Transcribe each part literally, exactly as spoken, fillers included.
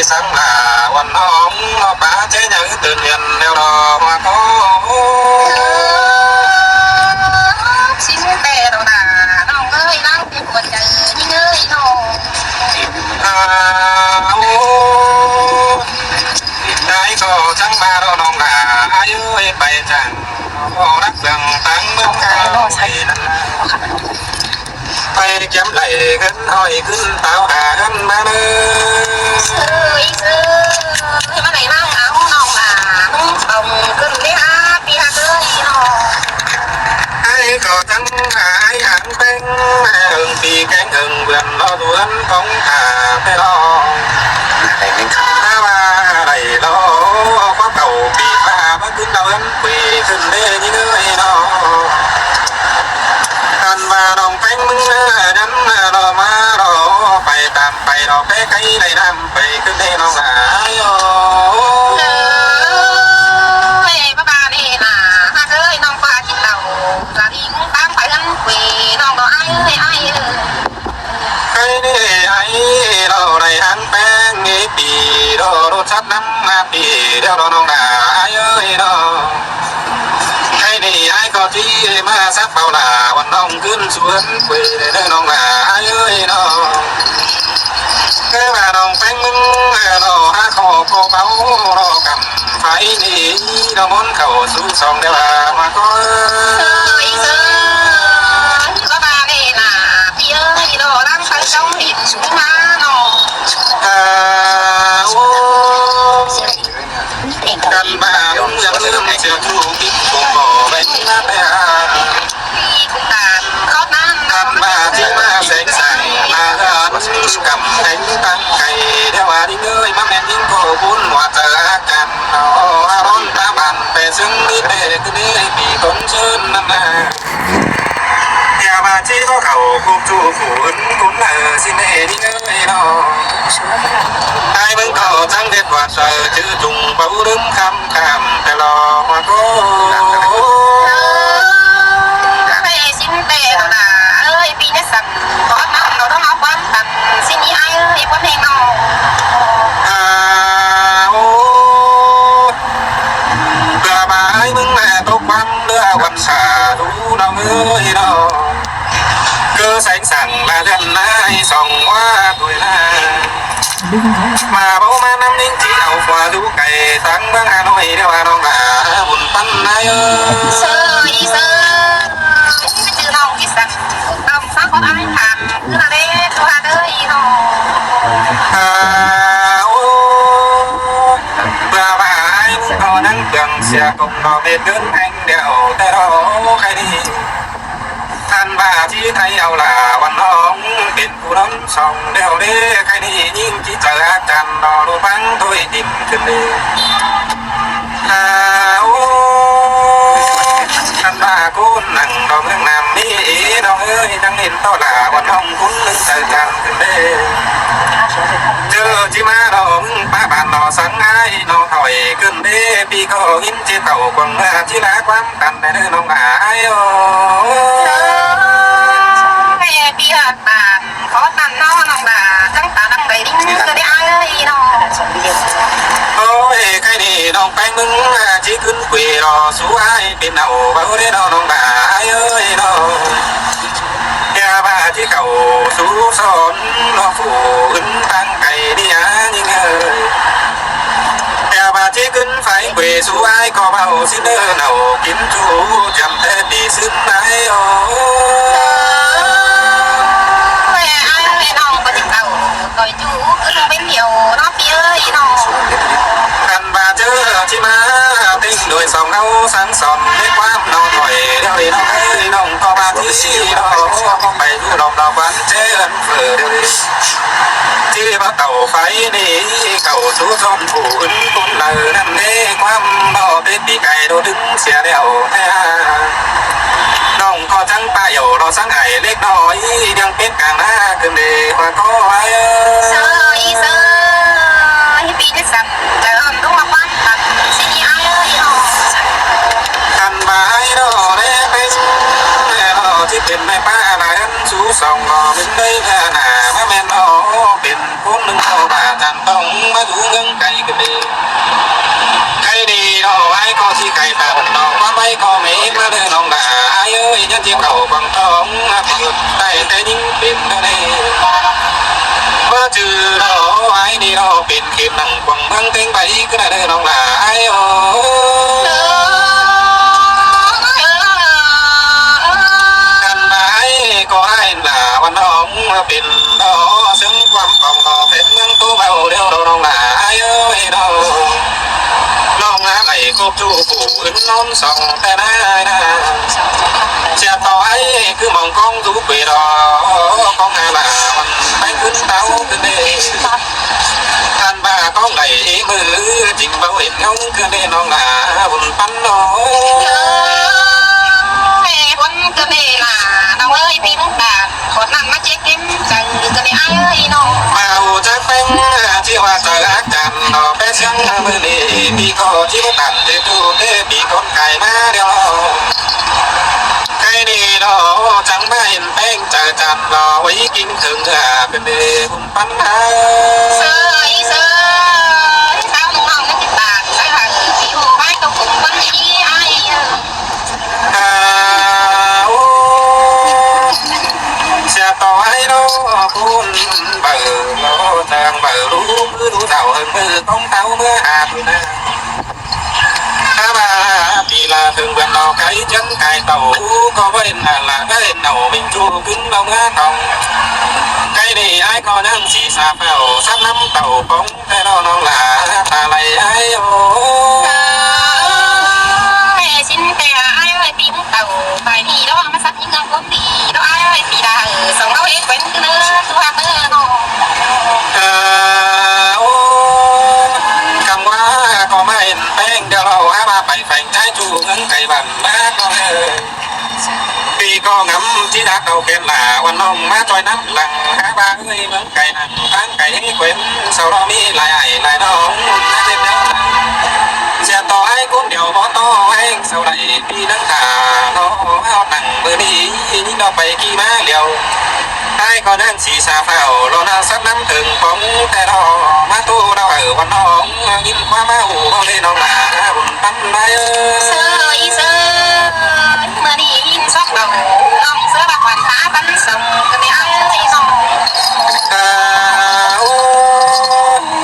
Săng lả uôn ong, pá ché nháư tưn nhen đeo đo hoa có. Sính ꞌtẹ đo nả, ꞌnọng ơi, ꞌnọng ꞌtẹ cuột chaư ꞌnhính ơi ꞌnọng. À, ô, ải ꞌcọ chắng ꞌva đo ꞌnọng lả, ải ơi, pay chắng, có đắc dâng tăng ꞌmướng cao. Pay chém đảy ꞌhướn ꞌhọi ꞌcứn táo hả ꞌhướn ꞌmá ꞌnớ. Sư, ꞌí sư, ꞌmá đảy ꞌmáng áo ꞌnọng lả, ꞌmướng tỏng ꞌcứn đé hả, ꞌpi hả ới ꞌnọng. Ải ꞌcọ chắng ải hán ꞌpéng, ꞌmá ꞌhưng ꞌpi kéng ꞌhưng vườn lo duốn phóng thả ꞌtẹ lo. ꞌMá ꞌva đảy lo, khóa cầu ꞌpi pha bá ꞌcứn đau ꞌhướn quỷ ꞌcứn đé ꞌnhính ơi ꞌnọng. Ăn ꞌva ꞌnọng ꞌpéng ꞌmướng ꞌnớ, đắm lo ꞌmá lo, pay tam pay lo, pé cáy đảy năm pay ꞌcứn đé ꞌnọng lả ải ơi. Ơi, bá ba đé lả, hả ới ꞌnọng ꞌva kin đau, gia đình tám pay ꞌhướn quỷ ꞌnọng lo ải ơi, ải ơi. Khay ꞌnị ải lo đảy hán ꞌpéng ꞌnị ꞌpi lo, lo sắt năm ꞌmá ꞌpi đeo lo ꞌnọng lả ải ơi ꞌnọng. Khay ꞌnị ải ꞌcọ ꞌchí ꞌmá sắt báu lả uôn ong ꞌcứn suôn quê đé ꞌnọng lả ải ơi ꞌnọng. ꞌCọ ꞌva ꞌnọng ꞌpéng ꞌmướng lo hả khổ khổ báu lo cắm. Pay ꞌnị lo ꞌmôn khảu sú song đeo lả ꞌmá có. Sư, ꞌí sư, ꞌcọ ꞌva đé lả, ꞌpi ơi, lo lăng pay song ꞌlịn sú ꞌmá ꞌnọng. À, ô. Căn ꞌva ꞌmướng lăng ꞌlưm sia chu kin khổ khổ báu ꞌmá pay hả. Căn ꞌva ꞌchí ꞌmá seng săng ꞌmá ꞌhướn cắm kéng tăng cay đeo hả ꞌnhính ơi, ꞌmá ꞌmen ꞌnhính ꞌcọ bún ꞌmá chaư a căn. Ơ, a rón ta bản pé ꞌsướng ꞌmí pé ꞌcứn đé ꞌpi ꞌcốn ꞌsướng ꞌnặn ꞌnạ. Đeo ꞌva ꞌchí ꞌcọ khảu cốc ꞌchu phủ ứn cún nả ꞌsịn đé ꞌnhính ơi ꞌnọng. Ải ꞌmướng ꞌcọ chắng ꞌdệt ꞌva chaư chứ chung báu ꞌlứm khăm khăm ꞌtẹ lo ꞌmá có. Ơi, ꞌsịn ꞌtẹ lo nả, ơi, ꞌpi đé săng, có ꞌnặn lo ꞌnọng ꞌquám tăn, ꞌsịn ꞌnị ải ơi, ꞌquám ꞌhêng ꞌnọng. À, ô. ꞌCọ ꞌva ải ꞌmướng ꞌnạ tốc ꞌquám ꞌlứa uôn sa ꞌlú ꞌnọng ơi ꞌnọng. ꞌCọ seng săng ꞌmá ꞌlươn ꞌnạ song ꞌva tui ꞌnạ. ꞌMá báu ꞌmá năm ꞌnhính ꞌchí au khua dú cay táng ꞌmướng Hà Nội đeo ꞌnọng lả bun păn ꞌnạ ơi. Sư, ꞌí sư, ꞌchư ꞌnọng ꞌchí săng, ꞌnọng săng có ải tham, cứ là đé, cứ là đới ꞌnọng. À, ô. ꞌPưa ꞌva ải ꞌmướng ꞌcọ nắng ꞌpương sia công ꞌnọ mệt ꞌcứn ꞌhêng đeo ꞌtẹ lo khay ꞌnị. Ăn ꞌva ꞌchí thay au lả uôn ong pên phủ ꞌnón song đeo đé khay ꞌnị ꞌnhính ꞌchí chaư a căn ꞌnọ ꞌlụk ꞌpáng thôi tìm ꞌcứn đé. À, ô. Ăn ꞌva cún nẳng ꞌnọng ꞌnưng năm ꞌmí ꞌnọng ơi, nẳng hên ꞌtọ lả uôn ong cún ꞌnưng chaư căn ꞌcứn đé. ꞌChớ ꞌchí ꞌmá ꞌnọng ꞌpá bản ꞌnọ săng ải ꞌnọ khỏi ꞌcứn đé ꞌpi ꞌcọ ꞌnhính ꞌchí tảu quăng ꞌmá ꞌchí lả ꞌquám căn đé ꞌnọng ải ơi. Ơi, ꞌpi hả bản khó tăn ꞌnọ ꞌnọng lả chắng ta đăng đảy đính ꞌcứn đé ải ơi ꞌnọng. Ôi, khay ꞌnị ꞌnọng ꞌpéng ꞌmướng, à, ꞌchí ꞌcứn quê lo sú ải pên ꞌnọ báu đé ꞌnọng lả ải ơi ꞌnọng. Đeo ꞌva ꞌchí khảu sú son ꞌnọ phủ ứn táng cay đi hả ꞌnhính ơi. Đeo ꞌva ꞌchí ꞌcứn phải quê sú ải ꞌcọ báu ꞌsịn đơ ꞌnọ kin ꞌchu chăm ꞌtẹ đi ꞌsịn ải ơi. Ôi, ải ơi ꞌnọng ꞌcọ ꞌchí khảu ꞌtoi ꞌchu ꞌcứn bên nhiều ꞌnọ ꞌpi ơi ꞌnọng. Ăn ꞌva ꞌchớ ꞌchí ꞌmá ꞌtếng đuổi song áo sáng son đé ꞌquám ꞌnọ khỏi đeo đi ꞌnọng ơi ꞌnọng ꞌcọ ꞌva ꞌchí ꞌnọ ꞌcọ pay ꞌchu đom ꞌnọ quán ꞌchớ ăn phở đeo đi. ꞌChí báu tảu phải ꞌnị khảu sú son phủ ứn cún đaư ꞌnặn đé ꞌquám ꞌnọ tết ꞌpi cay đô đứng sia đeo ꞌtẹ. ꞌNọng ꞌcọ chắng pá yảu lo săng ải lếc ꞌnọi đang pết cang ꞌná ꞌcứn đé ꞌva ꞌcọ ải ơi. Sư, ꞌí sư, ꞌhí ꞌpi đé săng, chaư ơn ꞌlụk ꞌmá ꞌquám tăn, ꞌsịn ꞌnị ải ơi ꞌnọng. Ăn ꞌva ải ꞌnọ đé pên, ꞌnọ ꞌchí pên ꞌmá pá lai ăn sú song ꞌnọ ꞌmướng đé ꞌnạ ꞌmá ꞌmen ꞌnọ pên cún ꞌnưng ꞌcọ ꞌva căn tỏng ꞌmá dú Tong áp hưt tai té ꞌnhính pên đa ꞌnị. ꞌVa chứ lo ai đi lo pên khêm nẳng quảng ꞌmướng ꞌtếng bay cứ đa ꞌnị ꞌnọng ꞌlạ ai ơ. Căn ba ai ꞌcọ ai ꞌlạ ꞌva ꞌnọng pên lo ꞌsướng ꞌquám pong lo pên ꞌmướng ꞌtố báu điêu lo ꞌnọng ꞌlạ ai ơ ꞌnọng. ꞌNọng ꞌlạ đảy cốp ꞌchu phủ ứn ꞌnón song té ꞌnị ꞌnị. Sia ꞌtoi ai cứ mong ꞌcóng dú quê đó, ꞌcóng ꞌlạ ꞌmắn ꞌpéng ứn táo cứ ꞌnị. Căn ba ꞌcóng đảy ꞌmự chính báu hên ꞌngáu cứ ꞌnị ꞌnọng ꞌlạ ꞌvụn ꞌpắn ꞌnọ. Ê, ꞌvụn cứ ꞌnị ꞌlạ ꞌnọng ơi, ꞌpi ꞌmứng ta. Khót ꞌnặn ꞌmá chếp kén chaư cứ ꞌnị ai ơi ꞌnọng. Báu chắc ꞌpéng ꞌchí ꞌva chaư ác chăn ꞌnọ, pé ꞌsướng ꞌmự ꞌnị ꞌpi ꞌcọ ꞌchí báu tản ꞌtẹ ꞌchu té ꞌpi ꞌcốn cai ꞌmá điêu. Cái ꞌnị ꞌnọ chắng ꞌmá hên ꞌpéng chaư chăn ꞌnọ, ui kinh thượng ꞌnị ꞌvụn ꞌpắn ꞌnị. Sơ ơi sơ, táo ꞌnọng ꞌnọng ꞌnị chếp tản, sai hẳn ꞌpi ꞌhụ bái tốc cúng ꞌvụn ꞌnị ai ơ. À, ô, sia ꞌtoi ai ꞌnọ ꞌcốn báu ꞌnọ, chắng báu ꞌlú ꞌmự ꞌlú táo hơng ꞌmự ꞌcóng táo ꞌmưa hạt ꞌnị. Hả ꞌva ꞌpi ꞌlạ thưng ꞌvượn ꞌnọ cái chắng cái táo ꞌcọ báu hên ꞌlạ báu hên ꞌnọ ꞌminh ꞌchu ꞌcứn ꞌnọ ꞌmưa tong. Cái ꞌnị ai ꞌcọ ꞌnhắng ꞌchí sa phao sắp ꞌnắm táo pong. Té ꞌnọng ꞌlạ ta lai ai ơ. Ê, ꞌsịn té ai ơi, ꞌpi ꞌmứng táo, phải đi đó, ꞌmá sắp ꞌnhính ꞌnọng ꞌcốn đi đó ai ơi, ꞌpi đa, ơ, song ꞌngáu ết quên cứ ꞌnớ, tu hạc ꞌnớ ꞌnọng. À, ô, căm ꞌva ꞌcọ ꞌmá hên ꞌpéng điêu lo, hả ꞌva phải phanh trái ꞌchu ꞌngáu cai bắn bác ꞌnọng ơi. ꞌPi ꞌcọ ngắm ꞌchí đắc đầu kén ꞌlạ ꞌva ꞌnọng ꞌmá ꞌchoi ꞌnắm lăng, hả ꞌva ơi ꞌmướng cai nẳng ꞌtáng cai ꞌhế quên, sau đó ꞌmí lai ai lai ꞌnọng ꞌmá chếp ꞌnớ. Sia ꞌtoi ai ꞌcốn điêu báu ꞌto ꞌhéng, sau đảy ꞌpi ꞌnắng ta ꞌnọ, ꞌhọt nẳng ꞌmự ꞌnị ꞌnị ꞌnọ pay ꞌkí ꞌmá điêu. Ai ꞌcọ ꞌnhắng ꞌchí sa phao lo ꞌnạ sắp ꞌnắm thưng pong té ꞌnọ, ꞌmá ꞌtố đao ꞌhứ ꞌva ꞌnọng ꞌnhính ꞌquám ꞌmá ꞌhụ ꞌnọng ꞌlế ꞌnọng ꞌlạ ꞌvụn ꞌpắn ꞌmá ơ. Sơ ơi sơ, ꞌmưa ꞌnị ꞌnhính sóc đao ꞌnọng sơ bác quan tá ꞌpắn song cứ ꞌnị ai ơi ꞌnọng. À, ô,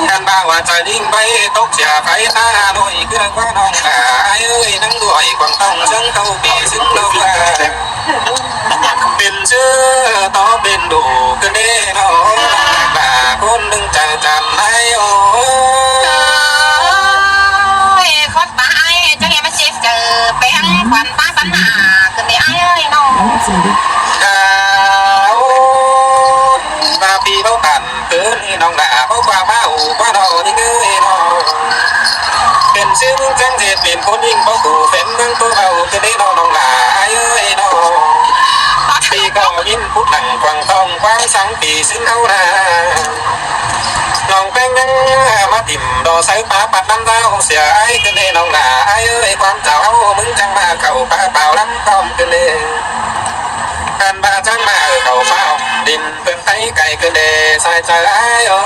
căn ba ꞌva chaư ꞌnhính bay tốc sia pay ta ꞌnọi cứ ꞌnăng ꞌquá ꞌnọng ꞌlạ ai ơi ꞌnắng đuổi quảng tong ꞌsướng táo ꞌpi ꞌsướng ꞌnọng ꞌlạ. Pên ꞌsứ tó pên đủ cứ ꞌnị ꞌnọng ꞌlạ ꞌcốn ꞌnưng chaư chăn ai ơ. Ê, khót ta ai, chắng ꞌnhá ꞌmá chếp chaư ꞌpéng khoăn ta sắn hả, cứ ꞌnị ai ơi ꞌnọng. À, ô, ta ꞌpi báu tản cứ ꞌnị ꞌnọng ꞌlạ, báu ꞌquá ꞌmá ꞌhụ ꞌquá ꞌnọng ꞌnị ꞌnớ ꞌnọng. Pên ꞌsứ ꞌmứng chắng ꞌdệt pên ꞌcốn ꞌnhính báu ꞌhụ pên ꞌmướng ꞌtố báu cứ ꞌnị ꞌnọng ꞌnọng ꞌlạ ai ơi ꞌnọng. ꞌPi ꞌcọ ꞌnhính pút nẳng quảng tong ꞌquám săng ꞌpi ꞌsướng ꞌháu ꞌnạ. ꞌNọng ꞌpéng ꞌnhắng ꞌmá tìm đo sáư pá pắt ꞌnắm dao sia ai cứ ꞌnị ꞌnọng ꞌlạ ai ơi ꞌquám chao ꞌháu ꞌmứng chắng ꞌmá khảu pá pao ꞌnắm tóm cứ ꞌnị. Căn ba chắng ꞌmá khảu pá ỏm đin ꞌpứng Tây cai cứ ꞌnị sai chaư ai ơ.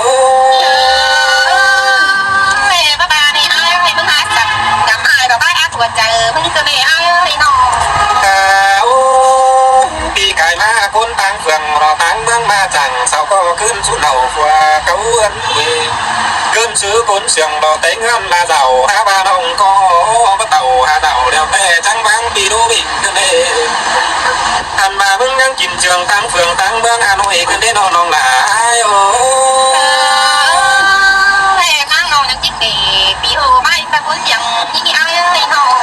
Ê, bác ba ꞌnị ai ơi, ꞌmứng hák chăm, chăm ai đỏ bái ác của chaư ꞌmứng cứ ꞌnị ai ơi ꞌnọng. À, ô, ꞌpi cai ꞌmá ꞌcốn ꞌtáng phường lo ꞌtáng ꞌmướng ꞌmá chắng sau ꞌcọ ꞌcứn sú nảu qua cáu ươn quê. ꞌCứn sú ꞌcốn siêng lo té ꞌngớn ꞌla dảo hả ꞌva ꞌnọng ꞌcọ báu tảu hả dảo điêu té chắng báng ꞌpi đu ꞌvịnh cứ ꞌnị. Căn ba ꞌmứng ꞌnhắng kin trường ꞌtáng phường ꞌtáng ꞌmướng Hà Nội cứ ꞌnị ꞌnọng ꞌnọng ꞌlạ ai ơ. Ê, ꞌmáng ꞌnọng ꞌnhắng chếp kể ꞌpi ꞌhụ bái ta ꞌcốn siêng ꞌnị ꞌnị ai ơi ꞌnọng.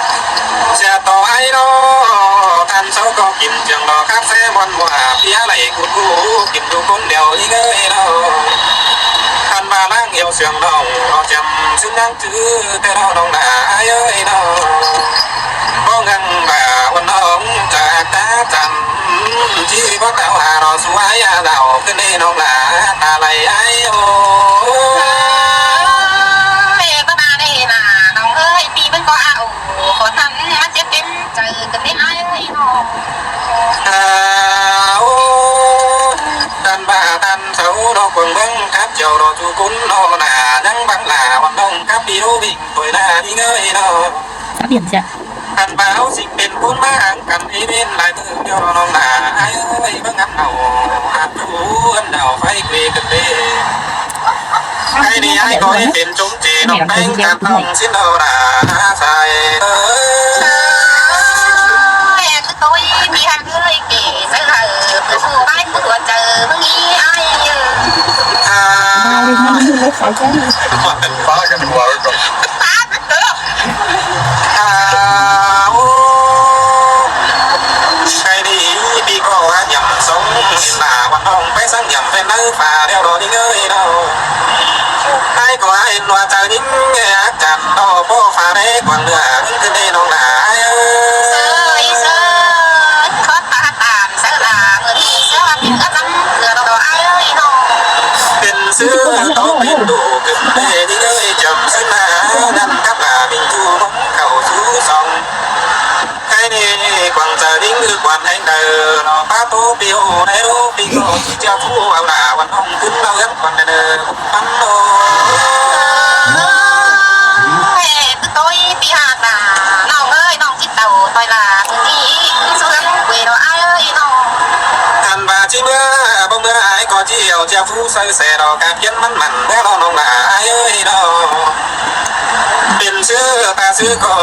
Sia ꞌtoi ai ꞌnọ, căn sau ꞌcọ kin trường lo khắp xe ꞌmuôn ꞌmua ꞌpi hả đảy cút ꞌhụ kin du ꞌcốn điêu ꞌnị ơi ꞌnọng. Căn ba ꞌláng iêu siêng ꞌnọng ꞌnọ chăm ꞌsướng ꞌnhắng chứ té ꞌnọng ꞌnọng ꞌlạ ai ơi ꞌnọng. Báu ꞌnhắng ba ꞌvắn ꞌnọng chaư ta chăm ꞌchí báu tảu hả ꞌnọ sú ai hả dảo cứ ꞌnị ꞌnọng ꞌlạ ta lai ai ơ. Ê, bác ba ꞌnị ꞌnạ ꞌnọng ơi, ꞌpi ꞌmứng ꞌcọ a ổ khót ꞌnặn ꞌmá chếp kén chaư cứ ꞌnị ai ơi ꞌnọng. À, ô, căn ba căn sau ꞌnọ quảng ꞌmướng cắp chiêu ꞌnọ ꞌchu ꞌcốn ꞌnọ ꞌnạ ꞌnhắng báng ꞌlạ ꞌvắn ꞌnọng cắp đi đu ꞌvịnh ꞌtoi ꞌnạ ꞌnị ơi ꞌnọng. Sắp điện chưa? Ăn báo xin pên cún má ăn cắn ý bên lai tư cho lòng là ai ơi bưng ăn đầu ăn chú ăn đầu phải quê cực đê. Cái đi ai có ý pên chống chế lòng bánh cắn lòng xin đầu là sai. Ê, cứ tôi đi hàng ơi kì sẽ là cứ thu bánh cứ thuận chờ mưng ý ai. À. Ba cái quà. À, ô. Cái đi đi có nhầm sống là quan hồng phải sang nhầm phải nắng pha đeo đó đi ngơi đâu. Ai có ai loa trời nín nghe chặt đó bố pha đấy còn nữa cứ đi nông là ai ơi. Sơ, sơ, khót pha tàn sơ là người đi sơ là mình có tắm cửa đó ai ơi nó. Pên sơ tỏ pên đủ cực để đi ngơi chậm sơ là ngăn cắp là mình thu hút cầu rú sóng. Cái đi quảng giờ đi ngư quan hành đời nó bá tố piêu đấy đô pi ngô chia phú vào là quan hồng cứng lao gấp quan đời bắn đô. Ê, cứ tôi pi hạt là nòng ơi nòng chít đầu tôi là đi cứ số gắn quê đó ai ơi nó. Ăn ba chi bữa bông bữa ai có chi hiểu chia phú say xe đó cà kiến mắn mặn bữa nó nòng là ai ơi nó. Pên sơ ta sơ có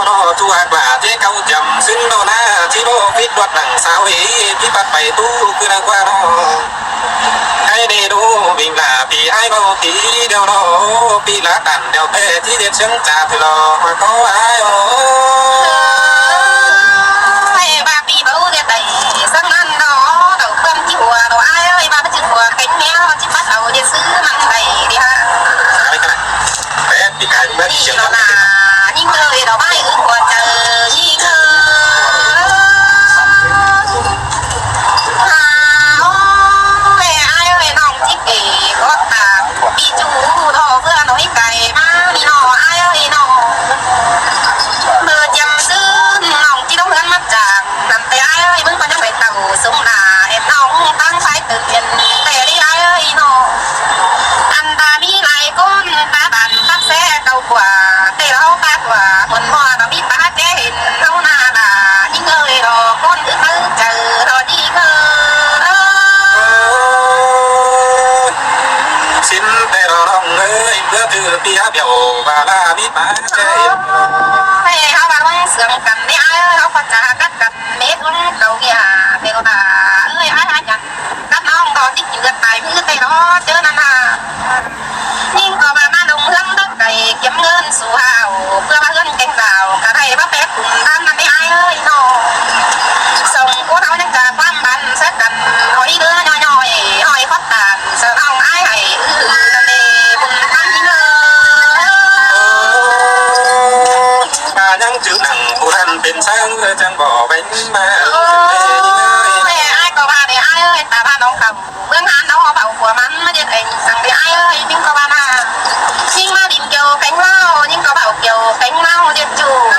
nó chu hạt là thế cao chậm xứng nó na chỉ bộ phít đoạt đằng sao ý phít bắt bày tu cứ đang qua nó. Cái đi đô bình là thì ai bao tí đeo đó tí lá tàn đeo tê chỉ điện chứng trả thì lo mà có ai ô. Ê, ba pi báu cái tay sáng ăn đó đầu cơm chỉ hùa đó ai ơi ba cái chữ hùa cánh méo chỉ bắt đầu điện sứ măng tay đi ha. Đấy, cái này. Bé bị cái bé đi nó là những người đó bay ước của trời những người. À, ôi, ai ơi, nòng chít kì, có ta, pi chu, đó, bữa nói cày, má, đi nó, ai ơi, nó. Mưa chăm xứ, nòng chít đông hơn mắt chàng, nằm tay ai ơi, bưng con nhắc phải tàu, sống là em nòng, tăng phải tự nhiên, tay đi ai ơi, nó. Ăn ta mi lai con, ta bàn, tắt xe, cầu quả, tay đó, ta quả, hồn hoa, nó mi ta, chế hình, nấu na, là, những người đó, con ước mơ, chờ, đó, đi, mơ. Xin tê ro rong ơi, bữa trưa bia biểu và la mít má chê. Ê, háo bà lông sướng cắn đi ai ơi, háo có chả cắt cắn mết lông cầu kìa, kêu bà ơi ai ai nhắn. Cắt nong có chích chữ gật bài mưa tê đó, chớ năn hà. Nhưng có bà má lông hương đất cày kiếm ngân số hào, bữa bà hương cánh rào, cả thầy bác bé cùng tan năn đi ai ơi, nó. Sống cô tháo nhắc chả quan bán, sẽ cắn, hỏi đứa nho nho, hỏi khóc tàn, sợ lòng ai hãy, ư, ư, năn đi, cùng tan đi ngơ. Ba nhắn chữ nặng, cô thân bên sáng, chẳng bỏ bánh mà. Ôi, ai có ba để ai ơi, ta ba nóng khẩu. Bướng hán đóng bảo của mắn mà điện ảnh rằng để ai ơi, nhưng có ba mà. Nhưng mà đỉnh kiều cánh lao, nhưng có bảo kiều cánh lao điện chủ.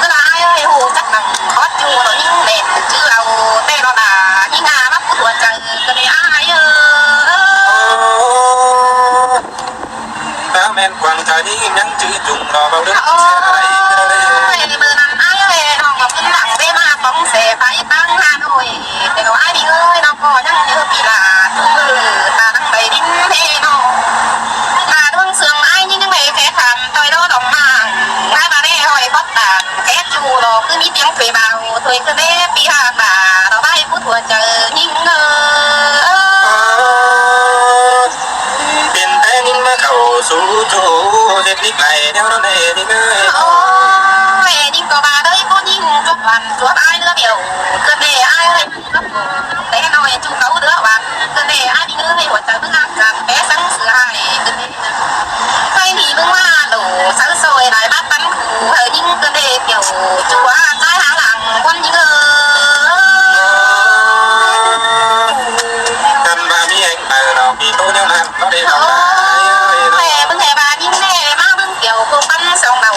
Cứ là ai ơi, hù chắc nặng, hót chủ nó nhưng mệt, chứ là hù tê nó là, nhưng à, mắc của tuần chẳng, cứ để ai ơi. Ta men quảng trời đi nhắn chữ trùng đó bao đứa. Ôi, bữa năm ai ơi, nó ngọc cứ nặng bê mà bóng xe phải tăng Hà Nội. Để nó ai đi ơi, nó có nhắn nhớ vì là tu mơ, ta đang bày đính thế nó. Mà đương sương ai những người khẽ thảm, tôi đó đồng mạng. Ai bà đây hỏi bóc tàn, khẽ chu đó cứ mi tiếng thuê bảo, thuê cứ bê pi hà bà, nó bay phút thua chờ những ngờ. Pên té nín ꞌmá khảu sú ꞌchụ ꞌdệt ꞌnị lai ꞌnéo ꞌnặn ꞌnị ꞌnị ꞌnị. Ôi, ꞌnị ꞌcọ ba ꞌlới ꞌcọ ꞌnị chuốp ꞌvắn chuốp ai ꞌlứa bẻo. ꞌCọ ꞌnị ai ơi, té ꞌnọi ꞌchu cáu ꞌlứa ꞌvắn. ꞌCọ ꞌnị ai ꞌnị ơi, hua chaư ꞌmứng ꞌngáng chăm té sắng sửa hại. ꞌCọ ꞌnị ꞌhới ꞌnị ꞌmứng ꞌmá đổ sáư sôi lai bát bắn khủ ꞌhới ꞌnị ꞌcọ ꞌnị bẻo. ꞌChu ꞌva ꞌchái háng lăng ꞌquám ꞌnị ơi. Căn ba ꞌmí eng ꞌtơ ꞌnọng ꞌpi ꞌtố ꞌnéo ꞌnặn. Ôi, ꞌmứng ꞌhới ꞌva ꞌnị ꞌnị ꞌmá ꞌmứng kiẻo ꞌcọ ꞌpắn song đầu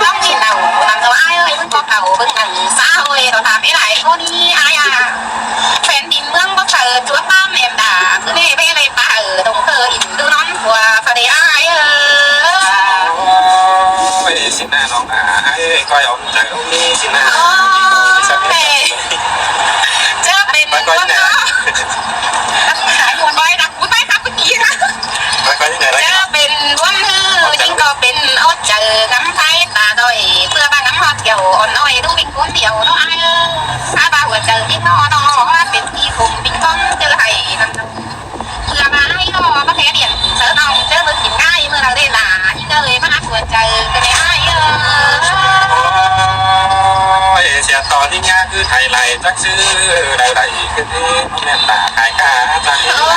ꞌlóng đi nẳng nẳng ꞌnớ ai ơi, ꞌmứng ꞌcọ cảu ꞌmứng nẳng xã hội nó tham ꞌmí lai ꞌcọ đi ai à. Phen đin ꞌmướng báu phaư chuốp ꞌpăm em đả, ꞌcứ ꞌnê báu đảy phaư tông thơ in ꞌtứ ꞌnón của phaư đê ai ơi. Ôi, xin nà ꞌnọng à, ai ơi, coi ông trời ông đi, xin nà. Ôi, chớ bên bác coi ꞌnớ. Ai buôn bói đọc, buôn bói đọc cái gì hả? Bác coi ꞌnớ. Chớ bên buôn hư, nhưng có bên ốt chữ ngắm thái ta rồi, bữa ba ngắm hót kiểu ôn ôi, đu bình cuốn tiểu, nó ai ơi. Xa ba hua chữ, nhưng nó, nó, nó, bên kia cùng bình con, chớ hay lắm. Mưa mà ai lo bác kẻ điện, sớ nòng, chớ bưng chim ngai, mưa nào đây là, nhưng nơi mà hát hua chữ, cái này ai ơi. Ôi, xe to đi nha, cứ thầy lại chắc xứ, đài đài, cái thế, không nên là hai ca, chắc xứ. Ôi.